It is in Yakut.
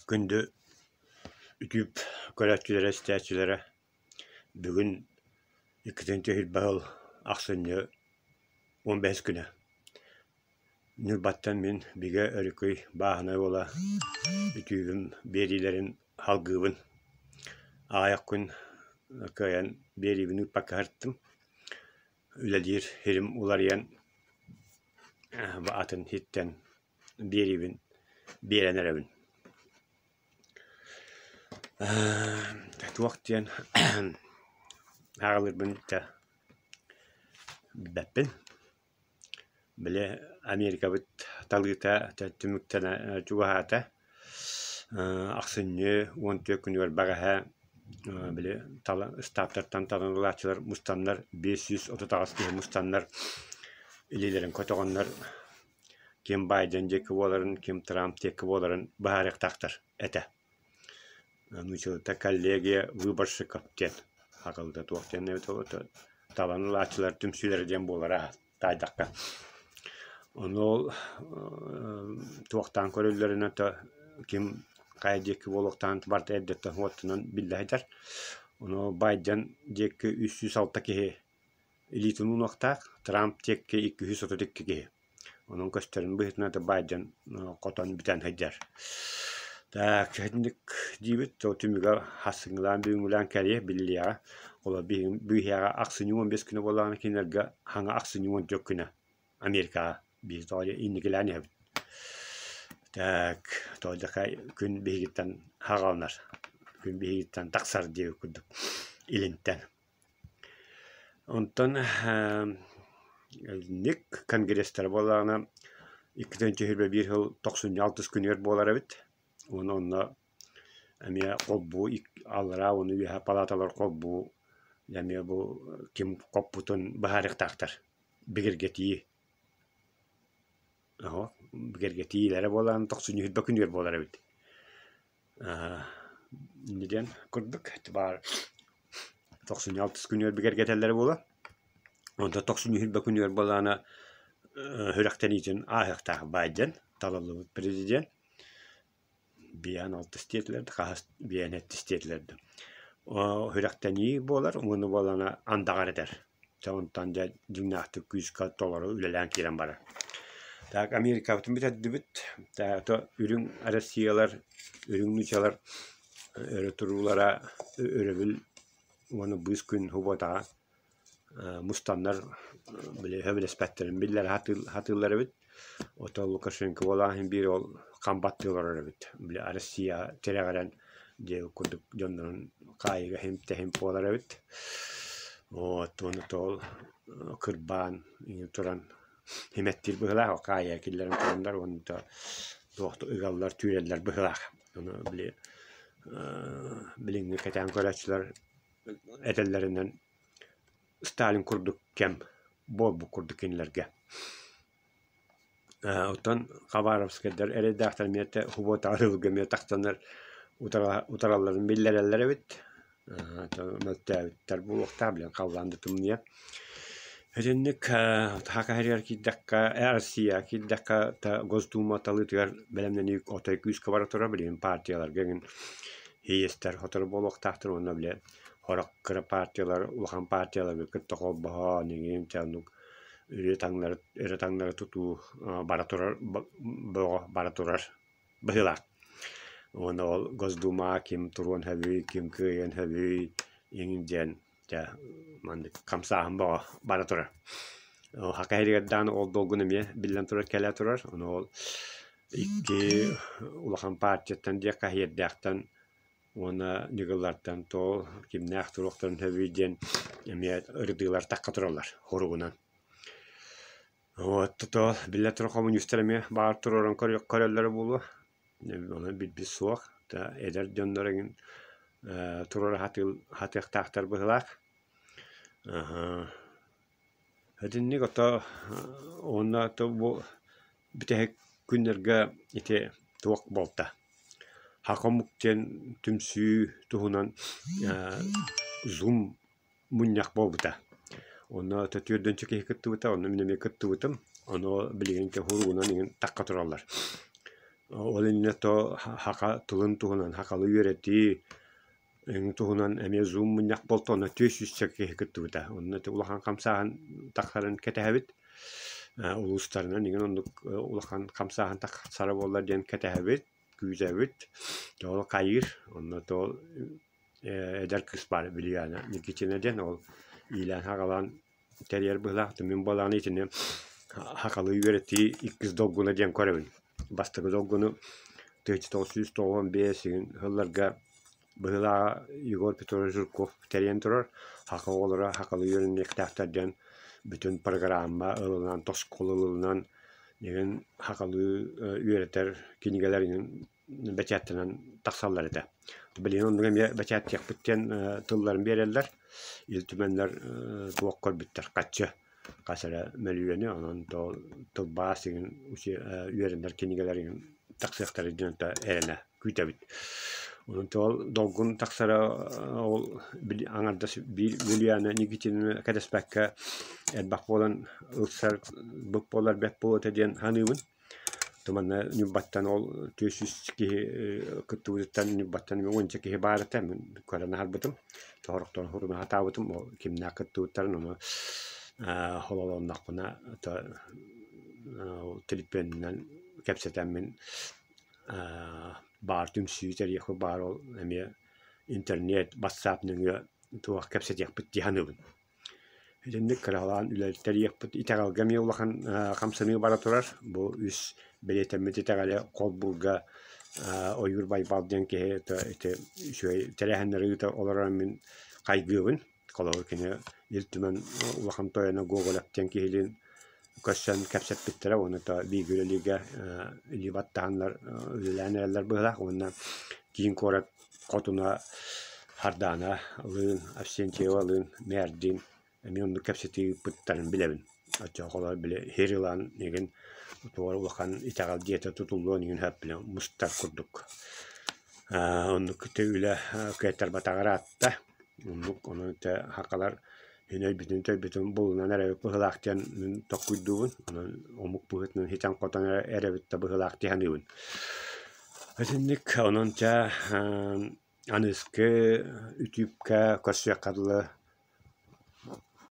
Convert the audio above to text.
Күндү үтүп көрөөччүлэрэ, истээччилэрэ, бүгүн 2 сыл ахсынньы 15 күнэ. Ньурбаттан мин Бигэ Өрүкүй бааһынай уола үтүүбүм биэриилэрин салгыыбын. Аҕыйах күн кыайан биэриибин ыыппакка сырыттым. Үлэлиир сирим уларыйан атын сиртэн биэриибин биэрэн эрэбин. Туох диэн ааҕылларбын да билбэппин. Били Америкабыт талыыта түмүктэнэ чугаһаата. Ахсынньы 14 күнүгэр бэҕэһээ били ыстааптартан талан ылааччылар мустаннар 538 киһи мустаннар илиилэрин көтөҕөннөр ким Байден диэки буоларын, ким Трамп диэки буоларын быһаарыахтаахтар этэ. Нууччалыыта коллегия выборщиков диэн аҕалда туох диэн эбитэ буолла талан ылааччылар түмсүүлэрэ диэн буолара таайдахха. Ону ол туохтаан көрөллөрүнэн то ким хайа диэки буолуохтааҕын барыта эрдэттэн уоттанан биллэ сылдьар. Ону Байден диэки 306 киһи илиитин уунуохтаах, Трамп диэки 232 киһи. Онон көстөрүн быһыытынан это Байден хотон бүтэн сылдьар. Так, итинник диибит, ол түмүгэр хассыҥҥылаан бүгүҥҥүлээн кэлиэ, биллиэҕэ. Ол быыһыаҕа ахсынньы 15 күнэ буоллаҕына кинилэргэ хаҥа ахсынньы 14 күнэ Америкаҕа биир тоҕо инникилээн иһэбит. Так, тоҕо диэххэ күн биһигиттэн хаҕаланар, күн биһигиттэн тахсар диэбит курдук илинтэн. Онтон ник конгресстара буоллаҕына 2021 сыл тохсунньу алтыс күнүгэр буолар эбит. Уонна онно эмиэ холбуу аллараа уонна үөһээ палаталар холбуу эмиэ бу ким хоппутун быһаарыахтаахтар бигэргэтии. Бигэргэтиилэрэ буолан тохсунньу сүүрбэ күнүгэр буолар эбит. Инньэ диэн курдук баар тохсунньу алтыс күнүгэр бигэргэтэллэрэ буолуо. Онтон тохсунньу сүүрбэ күнүгэр буоллаҕына сүрэхтэниитин ааһыахтаах Байден талыллыбыт президент биэһэн алтыс диэтилэр да хаһыс биэһэн сэттис диэтилэр да сүрэхтэнии буолар уонна буоллаҕына андаҕар этэр. Дьэ онтон дьэ дьиҥнээхтик күүскэ толору үлэлээн киирэн барар. Так Америкабытын бүтэрдибит. То үрүҥ Россиялар, үрүҥ нуучалар өрө туруулара өрөбүл уонна быыс күн субуотаҕа мустаннар били сөбүлэспэттэрин биллэрэ сатыыллар эбит. Оттон Лукашенко буолан иһин биир ол хам баттыы олорор эбит. Били Россия тирэҕирэн диэбит курдук дьоннорун хаайыыга иһим-тэһим буолар эбит. Вот уонна ол кырбаан иҥин туран симэттиир быһыылаах, хаайыыга киллэрэн тураннар уонна туох ыгаллар, түүрэллэр быһыылаах. Ону били билиҥҥи кэтээн көрөөччүлэр этэллэринэн Сталин курдук кэм буолбут курдук кинилэргэ. Оттон Хабаровскайдар эрэйдээхтэр эмиэ субуотаҕа эмиэ тахсаннар утаралларын биллэрэллэр эбит. Мөлтөөбүттэр буолуохтаах, билэн халлаан да тымныйа. Итинник Саха сиригэр киирдэххэ, Россияҕа киирдэххэ Госдума талыытыгар бэлэмнэнии отой күүскэ бара турар. Билигин партияларга эҥин съезтэр сотору буолуохтаахтар уонна били сорох кыра партиялар улахан партияларга кытта холбоһон эҥин чэ оннук өрө таҥнары өрө таҥнары тутуу бара турар бөҕө бара турар быһыылаах. Уонна ол Госдума ким туруон сөбүй, ким кыайыан сөбүй эҥин диэн дьэ маннык хамсааһын бөҕө бара турар. Саха сиригэр даҕаны ол долгун эмиэ биллэн турар кэлэ турар. Ону ол икки улахан партияттан диэххэ сиэрдээхтэн уонна ньыгыллартан тоҕо кимнээх туруохтарын сөбүй диэн эмиэ ырытыылар тахха тураллар хоругунан. Вот то биллэн турар хомуньуустар эмиэ баар туруоран көрөллөрө буолуо. Ону билбит суох. Эдэр дьоннор эҥин туруора сатыахтаахтар быһыылаах. Итинник ото уонна то бу бүтэһик күннэргэ ити туох буолта Саха омук диэн түмсүү туһунан Zoom мунньах буолбута. Онно түөрдүнчү киһи кыттыбыта, онно мин эмиэ кыттыбытым. Ону билигин суругунан иҥин тахха тураллар. Ол иннинэ то саха тылын туһунан сахалыы үөрэтии эҥин туһунан эмиэ Zoom мунньах буолта, онно 400 киһи кыттыбыта. Онно ити улахан хамсааһын тахсарын кэтэһэбит. Улуустарынан игин оннук улахан хамсааһын тахсара буоллар диэн кэтэһэбит, күүтэбит. Ол хайыыр, онно то эдэр кыыс баар Вильяна Никитина диэн ол иилээн-саҕалаан тэрийэр быһыылаах. Мин буоллаҕына итини сахалыы үөрэтии иккис долгуна диэн көрөбүн. Бастакы долгуну 1995 сылларга быһыылааҕа Егор Петрович Жирков тэрийэн турар. Саха оҕолоро сахалыы үөрэниэхтээхтэр диэн бүтүн программа ылынан, тосхол ылынан, игин сахалыы үөрэтэр кинигэлэр игин бэчээттэнэн тахсаллар этэ. Билигин оннук эмиэ бэчээттиэхпит диэн тылларын биэрэллэр. Ил Түмэннэр туох көрбүттэр хаччы хас эрэ мөлүйүөнү, онон тылбаас игин үөрэнэр кинигэлэр игин тахсыахтара диэн эрэнэ күүтэбит. Онон ол долгун тахсара ол аҥардас биир Ульяна Никитина кэтэспэккэ элбэх буолан ылсар быт буолар бэрт буолуо этэ диэн саныыбын. Манна Ньурбаттан ол 400 киһи кыттыбытыттан Ньурбаттан уонча киһи баар этэ, мин көрөн аһарбытым, сорохторун суруна сатаабытым, ол кимнээх кыттыбыттарын ону хололоннохпуна телефонунан кэпсэтэммин баар түмсүү тэрийиэхпит баар ол эмиэ интернет, ватсап нөҥүө туох кэпсэтиэхпит дии саныыбын. Итинник кыралаан үлэлэттэриэхпит. Итэҕэлгэ эмиэ улахан хамсаныы бара турар. Бу үс бэлиэтэммит итэҕэли холбуурга Ойуур Байбал диэн киһи ити үчүгэй тэрээһиннэри ыыта олорон мин хайгыыбын. Холобур, кини Ил Түмэн улахан тойоно Гоголев диэн киһилиин көрсөн кэпсэппиттэрэ уонна бииргэ үлэлииргэ илии баттаһаннар үлэлээн эрэллэр быһыылаах уонна киин куорат хотуна Хардаана Лыын, Авсентьева-Лыын, Мээрдиин эмиэ оннук кэпсэтии ыыппыттарын билэбин. Оччоҕо били сир ылан игин туора улахан итэҕэл дьиэтэ тутуллуон игин сөп били мустар курдук. Оннук үлэ кыайтарбатаҕа ыраатта. Оннук онон ити сахалар Мин өйбүтүн-төйбүтүн булунан эрэбит быһыылаах диэн мин толкуйдуубун. Онон омук быһыытынан ситэн-хотон эрэбит да быһыылаах дии саныыбын. Итинник онон чэ аныгыскы үтүүпкэ көрсүөххэ дылы.